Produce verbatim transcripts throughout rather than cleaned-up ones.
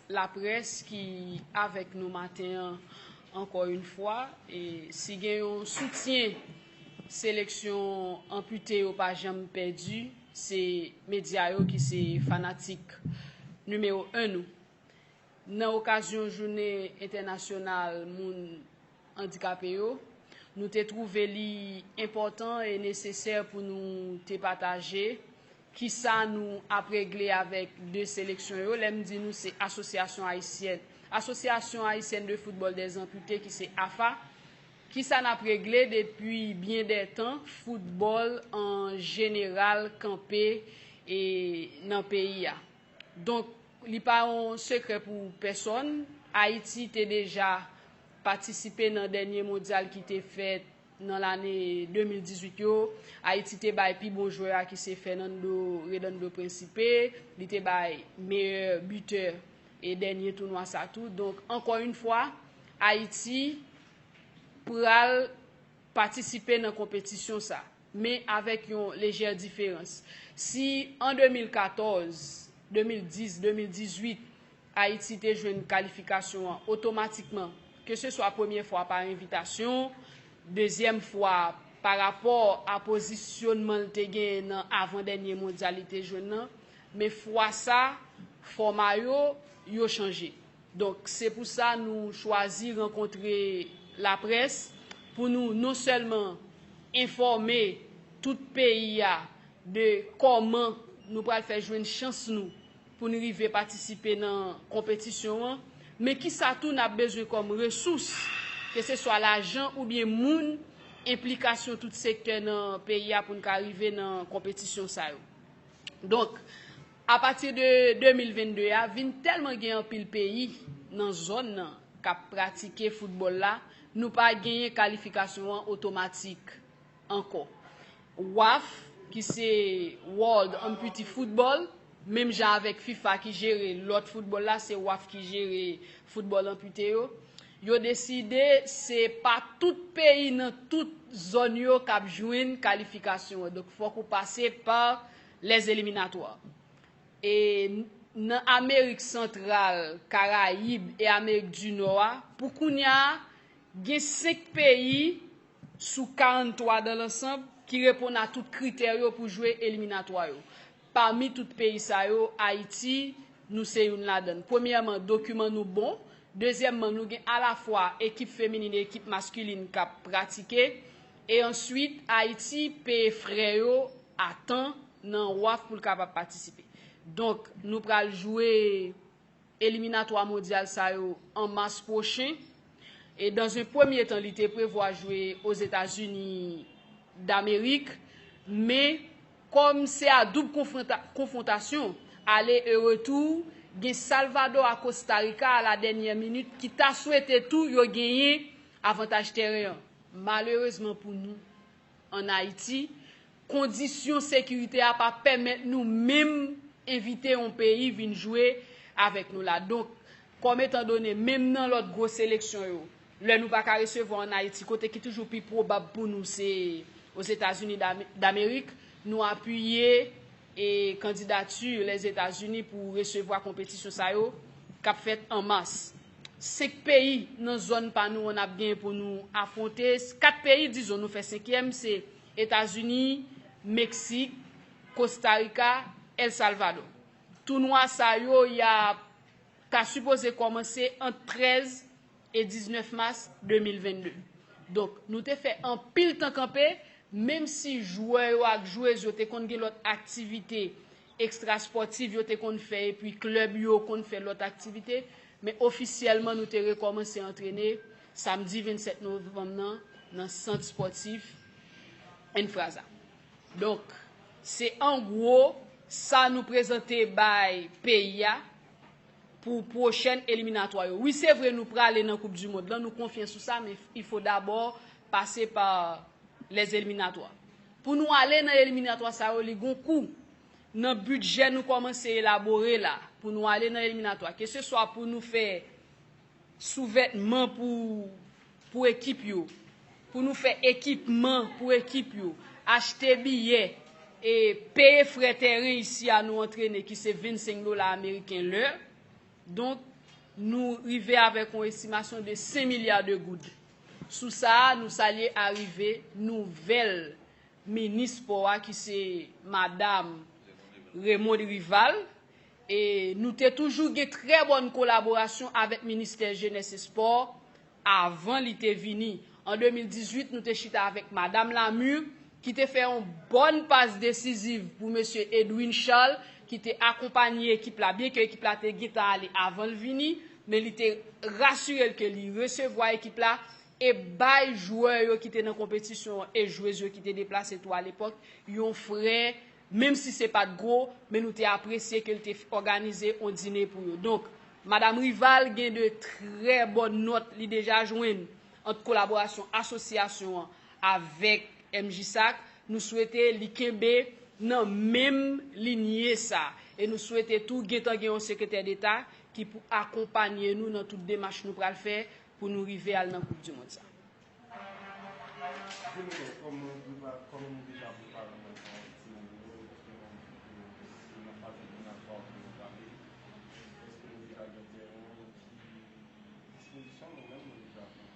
Laprès ki avèk nou maten an ankò yon fwa, e si gen yon soutyen seleksyon anpite yo pa janm pèdi, se medya yo ki se fanatik nimewo en nou. Nan okazyon jounen entènasyonal moun andikape yo, nou te twouve li enpòtan e nesesè pou nou te pataje kisa nou ap regle avèk de seleksyon yo. Lè m di nou, se Asosyasyon Ayisyèn, Asosyasyon Ayisyèn de Football des Amputés, ki se afa. Kisa n ap regle depi byen dè tan, foutbòl an jeneral kanpe e nan peyi a. Donk, li pa yon sekrè pou pèsòn. Ayiti te deja patisipe nan dènye mondyal ki te fèt nan lane de mil dizuit yo. Ayiti te bay pi bon jwè a ki se Fernando Redondo Principe. Li te bay meyè bitè e dènye tounwa sa tou. Donk, ankò yon fwa, Ayiti pral patisipe nan konpetisyon sa, men avèk yon lejè diferans. Si an de mil katòz, de mil dis, de mil dizuit, Ayiti te jwenn kalifikasyon an otomatikman, keseswa premye fwa pa envitasyon, dezyèm fwa pa rapò a pozisyonman l te genyen nan avan dènye mondyal li te jwenn nan, men fwa sa, fòma yo, yo chanje. Donk, se pou sa nou chwazi rankontre laprès pou nou non sèlman enfòme tout peyi a de kòman nou pral fè jwenn chans nou pou n rive patisipe nan konpetisyon an, men kisa tou n ap bezwen kòm resous, keseswa lajan oubyen moun, enplikasyon tout sektè nan peyi a pou n ka rive nan konpetisyon sa yo. Donk, apati de de mil vennde a, vin tèlman gen anpil peyi nan zòn nan k ap pratike foutbòl la, nou pa genyen kalifikasyon an otomatik ankò. waf, ki se World Amputee Football, menm jan avèk fifa ki jere lòt foutbòl la, se waf ki jere foutbòl anpite yo. Yo deside se pa tout peyi nan tout zòn yo k ap jwenn kalifikasyon an. Donk, fòk ou pase pa les éliminatoires. E nan Amerik Santral, Karayib e Amerik di Nò a, pou kounye a, gen senk peyi sou karant twa dans l'ensemble ki reponn a tout kritè yo pou jwe eliminatwa yo. Pami tout peyi sa yo, Ayiti, nou se youn ladan l. Premyèman, dokiman nou bon. Dezyèmman, nou gen alafwa ekip feminin e ekip maskilin k ap pratike. E answit, Ayiti peye frè yo a tan nan waf pou l kapab patisipe. Donk, nou pral jwe eliminatwa mondyal sa yo an mas pwochen. E dans un premier temps, li te prevwa jwe Ozetazini Damerik, men kòm se a doub konfwonta- konfwontasyon, ale e retou, gen Salvadò a Kosta Rika a la dènyè minit ki ta swete tou yo genyen avantaj teren an. Malerezman pou nou, ann Ayiti, kondisyon sekirite a pa pèmèt nou menm envite yon peyi vin jwe avèk nou la. Donk, kòm etan done, menm nan lòt gwo seleksyon yo, lè nou pa ka resevwa ann Ayiti, kote ki toujou pi pwobab pou nou se Ozetazini Dam- Damerik, nou apiye e kandidati Lèzetazini pou resevwa konpetisyon sa yo k ap fèt an mas. Senk peyi nan zòn pa nou an ap gen pou nou afwonte. Kat peyi, dizon, nou fè senkyèm, se Etazini, Meksik, Kosta Rika, El Salvador. Tounwa sa yo, y ap ta sipoze kòmanse ant trèz e diznèf mas de mil vennde. Donk, nou te fè anpil tan kanpe, menm si jwè yo ak jwez yo te konn gen lòt aktivite ekstraspòtif yo te konn fè, epi klèb yo konn fè lòt aktivite, men ofisyèlman, nou te rekòmanse antrene samdi vennsèt novanm nan, nan sant spòtif Enfraza. Donk, se an gwo sa nou prezante bay peyi a pou pwochèn eliminatwa yo. Wi, se vre, nou prale nan Koup di Mond lan, nou konfyan sou sa, men il faut d'abord passer par les éliminatoires. Pou nou ale nan eliminatwa sa yo, li gon kou. Nan bidjè nou kòmanse elabore la, pou nou ale nan eliminatwa, keseswa pou nou fè souvètman pou, pou ekip yo, pou nou fè ekipman pou ekip yo, achte biyè, e peye frè tèren isi a nou antrene, ki se vennsenk dola ameriken lè, Donk, nou rive avèk yon estimasyon de senk milya de goud. Sou sa a, nou salye arive nouvèl minis spò a, ki se madam Raymonde Rival. E nou te toujou gen trè bòn kolaborasyon avèk ministè jenès e spò avan li te vini. An de mil dizuit, nou te chita avèk madam Lamure, ki te fè yon bòn pas desiziv pou mesye Edwin Charles, ki te akonpanye ekip la, byenke ekip la te gentan ale avan l vini, men li te rasire l ke li resevwa ekip la e bay jwè yo ki te nan konpetisyon an e jwez yo ki te deplase tou alepòk yon frè, menm si se pa t gwo, men nou te apresye ke l te òganize yon dine pou yo. Donk, madam Rival gen de trè bòn nòt li deja jwenn ant kolaborasyon asosyasyon an avèk M J sac. Nou swete li kenbe nan menm linye sa. E nou swete tou gentan gen yon sekretè deta ki pou akonpanye nou nan tout demach nou pral fè pou nou rive al nan koup di mond sa. Jennifer, kòman nou prepare, kòman nou deja prepare nou pou timoun yo, ki nan, ki nan faze eliminatwa pou yo prale? Èske nou deja gen tèren ki dispozisyon nou menm nou deja pran?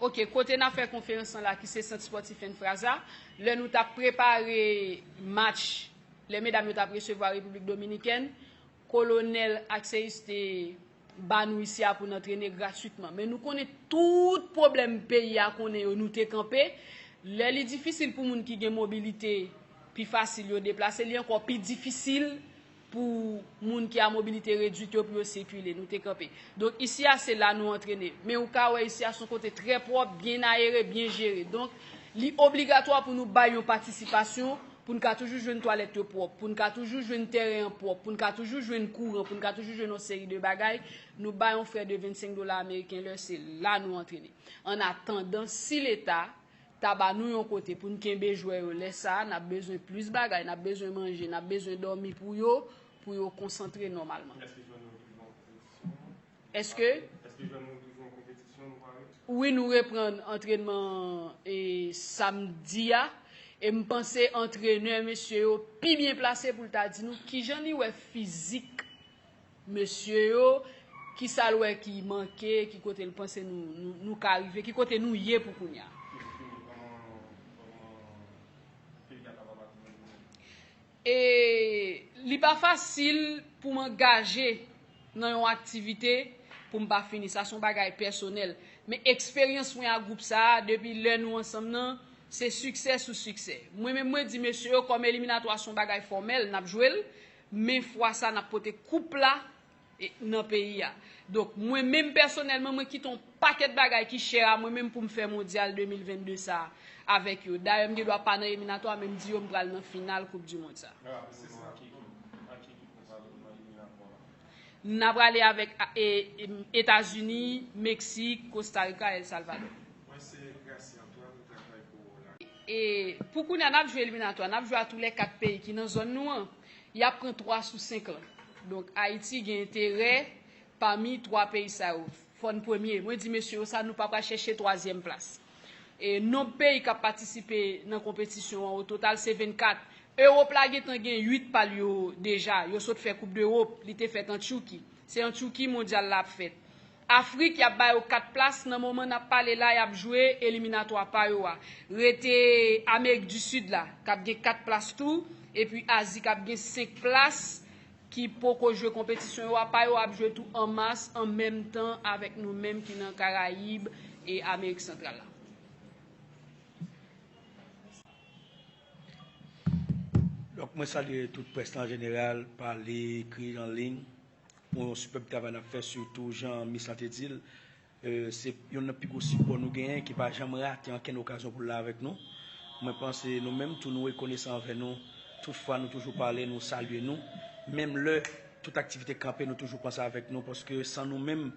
Ok, kote n ap fè konferans lan la, ki se Sant Espòtif Enfraza, lè nou t ap prepare match, lè medam yo t ap resevwa Repiblik Dominikèn, Kolonèl Axeus te ba nou isi a pou n antrene gratwitman. Men nou konnen tout pwoblèm peyi a konnen yo, nou te kanpe. Lè li difisil pou moun ki gen mobilite pi fasil yo deplase, li ankò pi difisil pou moun ki a mobilite redwit yo pou yo sikile. Nou te kanpe. Donk, isi a, se la nou antrene. Men ou ka wè isi a se yon kote trè pwòp, byen ayere, byen jere. Donk, li obligatwa pou nou bay yon patisipasyon pou n ka toujou jwenn twalèt yo pwòp, pou n ka toujou jwenn tèren an pwòp, pou n ka toujou jwenn kouran, pou n ka toujou jwenn yon seri de bagay, nou bay yon frè de vennsenk dola ameriken lè, se la nou antrene. An atandan, si Leta ta ba nou yon kote pou n kenbe jwè yo, lè sa a, n ap bezwen plis bagay, n ap bezwen manje, n ap bezwen dòmi pou yo, pou yo konsantre nòmalman. Èske jwè nou toujou an konpetisyon? Èske? Èske jwè nou toujou an konpetisyon, nou pare? Wi, nou reprann antrènman, e, samdi a. E m panse antrenè mesye yo pi byen plase pou l ta di nou kijan li wè fizik mesye yo, kisa l wè ki manke, ki kote l panse nou, nou, nou ka rive, ki kote nou ye pou kounye a. Fizikman, kòman, kòman peyi a kapab atenn objektif? E li pa fasil pou m angaje nan yon aktivite pou m pa fini. Sa se yon bagay pèsonèl. Men eksperyans mwen ak gwoup sa a, depi lè nou ansanm nan, se siksè sou siksè. Mwen menm, mwen di mesye yo, kòm eliminatwa se yon bagay fòmèl, n ap jwe l, men fwa sa, n ap pote koup la e, nan peyi a. Donk, mwen menm pèsonèlman, mwen kite yon pakèt bagay ki chè a mwen menm pou m fè mondyal de mil vennde sa a avèk yo. Dayè, m gen dwa pa nan eliminatwa, men m di yo m pral nan final koup di mond sa a. N ap prale avèk, e, e, Etazini, Meksik, Kostarika, El Salvador. E pou kounye a, n ap jwe eliminatwa, n ap jwe a tou lè kat peyi ki nan zòn nou an. Y ap pran twa sou senk lan. Donk, Ayiti gen enterè pami twa peyi sa yo. Fò n premye. Mwen di mesye yo sa, nou pa pral chèche twazyèm plas. E nonb peyi k ap patisipe nan konpetisyon an, o total, se vennkat. Ewòp la gentan gen uit pa l yo deja. Yo sot fè Koup Dewòp. Li te fèt an Tchouki. Se an Tchouki mondyal la ap fèt. Afrik, y ap ba yo kat plas. Nan moman n ap pale la, y ap jwe eliminatwa pa yo a. Rete Amerik di Sid la, k ap gen kat plas tou, epi Azi, k ap gen senk plas, ki poko jwe konpetisyon yo a pa yo, ap jwe tou an mas, an menm tan avèk nou menm ki nan Karayib e Amerik Santral la. Donk, mwen salye tout près la an jeneral, pale, ekri, an liy, pou yon sipèb travay n ap fè, sitou jan mis la te di l. E, se youn nan pi gwo sipò nou genyen ki pa janm rate ankenn okazyon pou l la avèk nou. Mwen panse nou menm tou nou rekonesan anvè nou. Tout fwa nou toujou pale, nou salye nou. Menm lè tout aktivite kanpe, nou toujou panse avèk nou, paske san nou menm,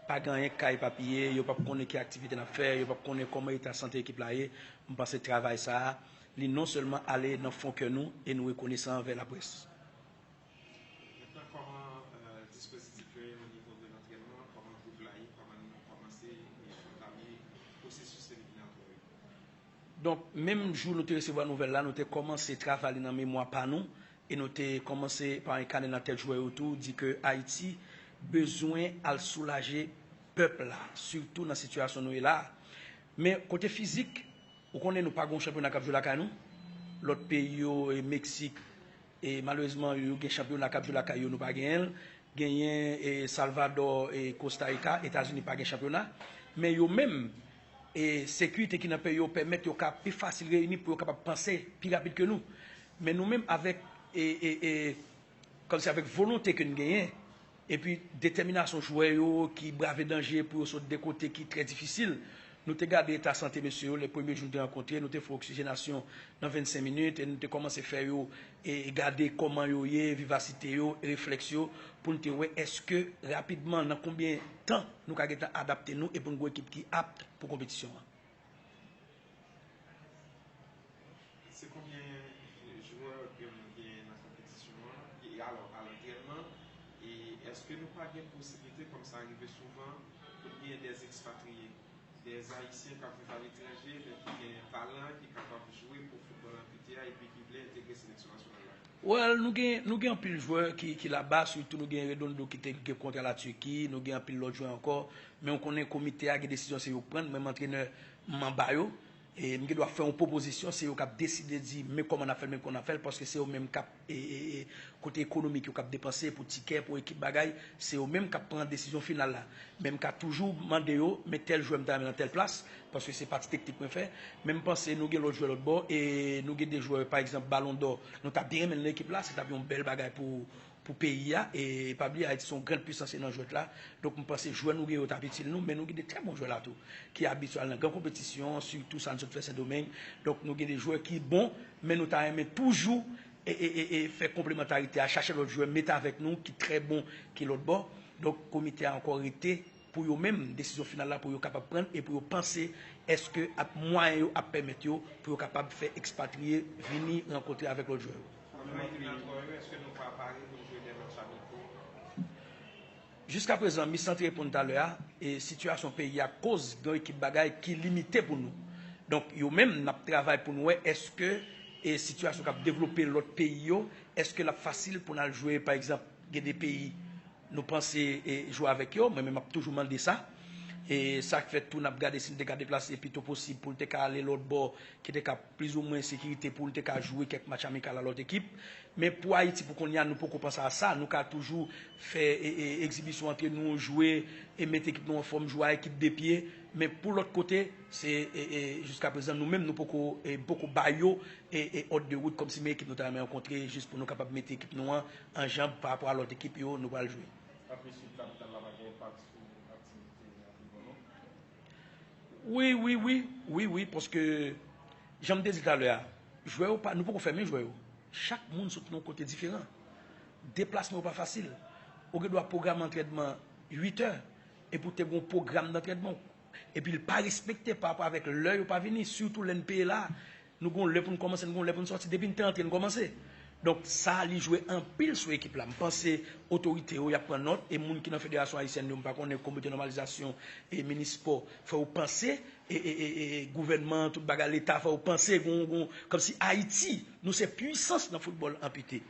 pa gen anyen k ka epapiye, yo p ap konnen ki aktivite n ap fè, yo p ap konnen kòman eta sante ekip la ye. M panse travay sa a, li non sèlman ale nan fon kè nou, e nou rekonesan anvè laprès. Mentnan, kòman, e, dispozitif yo ye o nivo de lantrènman, kòman gwoup la ye, kòman nou kòmanse e antame pwosesis eliminatwa yo? Donk, menm jou nou te resevwa nouvèl la, nou te kòmanse travay li nan memwa pa nou, e nou te kòmanse pa enkaden nan tèt jwè yo tou, di ke Ayiti bezwen al soulaje pèp la, sitou nan sitiyasyon nou ye la a. Men kote fizik, ou konnen nou pa gen yon chanpyona k ap jwe lakay nou. Lòt peyi yo, e, Meksik, e, malerezman, yo gen chanpyona k ap jwe lakay yo, nou pa genyen l. Genyen, e, Salvadò, e, Kosta Rika, Etazini pa gen chanpyona. Men yo menm, e, sekirite ki nan peyi yo pèmèt yo ka pi fasil reyini pou yo kapab panse pi rapid ke nou. Men nou menm avèk, e, e, e, kòmsi avèk volonte ke n genyen, epi detèminasyon jwè yo ki brave danje pou yo sot de kote ki trè difisil. Nou te gade eta sante mesye yo, lè premye jou nou te rankontre, nou te fè oksijenasyon nan vennsenk minit, e nou te kòmanse fè yo, e, gade kòman yo ye, vivasite yo, reflèks yo, pou n te wè èske rapidman, nan konbyen tan nou ka gentan adapte nou e pou n gen yon ekip ki apt pou konpetisyon an. Se konbyen jwè ke nou gen nan konpetisyon an? E alò, a lantrènman, e èske nou pa gen posiblite, kòm sa rive souvan, pou n gen dè ekspatriye, dè Ayisyen k ap viv aletranje, men ki gen talan, ki kapab jwe pou foutbòl anpite a, epi ki vle entegre seleksyon nasyonal la? Well, nou gen, nou gen anpil jwè ki, ki laba, sitou nou gen Redondo ki te gen kontra Latiki, nou gen anpil lòt jwè ankò, men ou konnen komite a gen desizyon se yo k pran, mwen m antrenè, m anba yo, e m gen dwa fè yon pwopozisyon, se yo k ap deside di men kòman n ap fè l, men kòman n ap fè l, paske se yo menm k ap, e, e, e, kote ekonomik yo k ap depanse pou tikè, pou ekip bagay, se yo menm k ap pran desizyon final la. Men m ka toujou mande yo, men tèl jwè m ta renmen nan tèl plas, paske se pati teknik mwen fè. Men m panse nou gen lòt jwè lòt bò, e nou gen de jwè, pa egzanp, Balon dò, nou ta byen renmen l nan ekip la, se t ap yon bèl bagay pou, pou peyi a, e pa bliye Ayiti se yon grann pwisans e nan jwèt la. Donk m panse jwè nou gen yo t ap itil nou, men nou gen de trè bon jwè la tou, ki abitye al nan gran konpetisyon, sitou sa n sot fè Sendomeng. Donk nou gen de jwè ki bon, men nou ta renmen toujou e, e, e, e fè konplemantarite a, chache lòt jwè, mete avèk nou ki trè bon, ki lòt bò. Donk, komite a ankò rete pou yo menm, desizyon final la pou yo kapab pran e pou yo panse èske ap, mwayen yo ap pèmèt yo pou yo kapab fè ekspatriye vini rankontre avèk lòt jwè yo. Nan eliminatwa yo, èske nou pa pare pou n jwe de match amiko? Jiskaprezan, mi san te reponn talè a, e sitiyasyon peyi a koz gen yon ekip bagay ki limite pou nou. Donk, yo menm, n ap travay pou n wè èske, e sitiyasyon k ap devlope lòt peyi yo, èske l ap fasil pou n al jwe, pa egzanp, gen de peyi nou panse, e, jwe avèk yo, mwen menm m ap toujou mande sa. E sa k fè tou n ap gade si n te ka deplase pito posib pou n te ka ale lòt bò, ki te ka plizoumwen sekirite pou n te ka jwe kèk match amikal a lòt ekip. Men pou Ayiti, pou kounye a, nou poko panse a sa. Nou ka toujou fè, e, e, egzibisyon antre nou, jwe, e mete ekip nou anfòm, jwe a ekip de pye. Men pou lòt kote, se, e, e, jiskaprezan, nou menm, nou poko, e, poko ba yo, e, e, òd de wout, kòmsi men ekip nou ta renmen rankontre, jis pou nou kapab mete ekip nou an, an janb pa rapò a lòt ekip yo, nou pral jwe. Apre chif kapital la pa gen enpak sou aktivite nan foutbòl, non? Wi, wi, wi, wi, wi, paske, jan m te di talè a, jwè yo pa, nou poko fèmen jwè yo. Chak moun sot nan yon kote diferan. Deplasman yo pa fasil. Ou gen dwa pwograme antrènman uit è, epi w te gen yon pwogram dantrènman, epi l pa respekte pa rapò avèk lè yo pa vini, sitou lè n peye la. Nou gon lè pou n kòmanse, nou gon lè pou n sòti. Depi n te antre, n kòmanse. Donk, sa, li jwe anpil sou ekip la. M panse otorite yo, y ap pran nòt, e moun ki nan Federasyon Ayisyèn yo, m pa konnen, Komite Nòmalizasyon e Minis Spò, fò yo panse, e, e, e, e, gouvènman, tout bagay, Leta, fò yo panse, gon, gon, kòmsi Ayiti, nou se pwisans nan foutbòl anpite.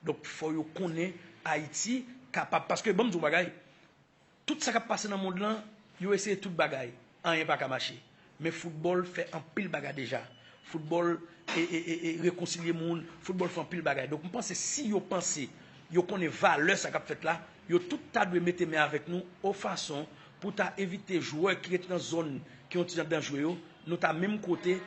Donk, fò yo konnen Ayiti kapab, paske, ban m di w yon bagay, tout sa k ap pase nan mond lan, yo eseye tout bagay. Anyen pa ka mache. Men foutbòl fè anpil bagay deja. Foutbòl e, e, e, e rekonsilye moun. Foutbòl fè anpil bagay. Donk, m panse si yo panse, yo konnen valè sa k ap fèt la, yo tout ta dwe mete men avèk nou, yon fason pou ta evite jwè ki ret nan zòn ki yon ti jan danjre yo, nou ta menm kote,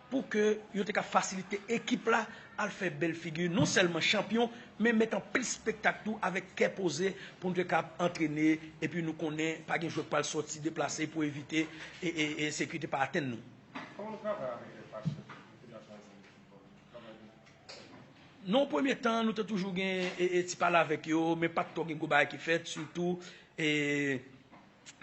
pou ke yo te ka fasilite ekip la al fè bèl figi, non sèlman chanpyon, men met anpil spektak tou avèk kè poze pou nou te ka antrene, epi nou konnen pa gen jwè k pral sòti deplase pou evite e, e, e sekirite pa atenn nou. Kòman nou travay avèk lè fache pou Federasyon Ayisyèn de Foutbòl? Nou travay byen? Non, premye tan, nou te toujou gen e, e, ti pale avèk yo, men pa t twò gen gwo bagay ki fèt, sitou e,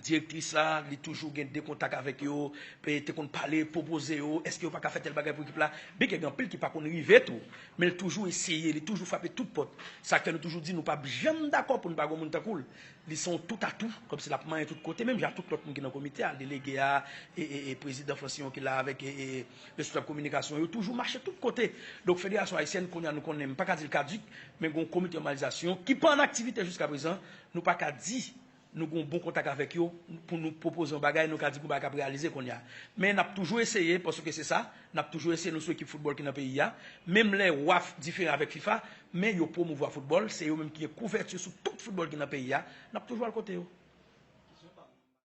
direktris la, li toujou gen de kontak avèk yo, pe- te konn pale, pwopoze yo, èske yo pa ka fè tèl bagay pou ekip la. Byen ke gen anpil ki pa konn rive tou, men li toujou eseye, li toujou frape tout pòt. Sa k fè nou toujou di nou p ap janm dakò pou n pa gen moun tankou l. Li se yon toutattou, kòmsi l ap manyen tout kote, menm jan tout lòt moun ki nan komite a, delege a, e, e, e prezidan Fransyon ki la avèk e, e, responsab kominikasyon, yo toujou mache tout kote. Donk, Federasyon Ayisyèn, kounye a nou konnen, m pa ka di l kadik, men gen yon komite nòmalizasyon ki pa an aktivite jiska prezan, nou pa ka di nou gen yon bon kontak avèk yo pou nou pwopoze yon bagay, nou ka di gon bagay k ap reyalize kounye a. Men n ap toujou eseye, paske se sa, n ap toujou eseye, nou se yon ekip foutbòl ki nan peyi a. Menm lè WAF diferan avèk fifa, men yo pwomouvwa foutbòl, se yo menm ki gen kouvèti sou tout foutbòl ki nan peyi a, n ap toujou al kote yo.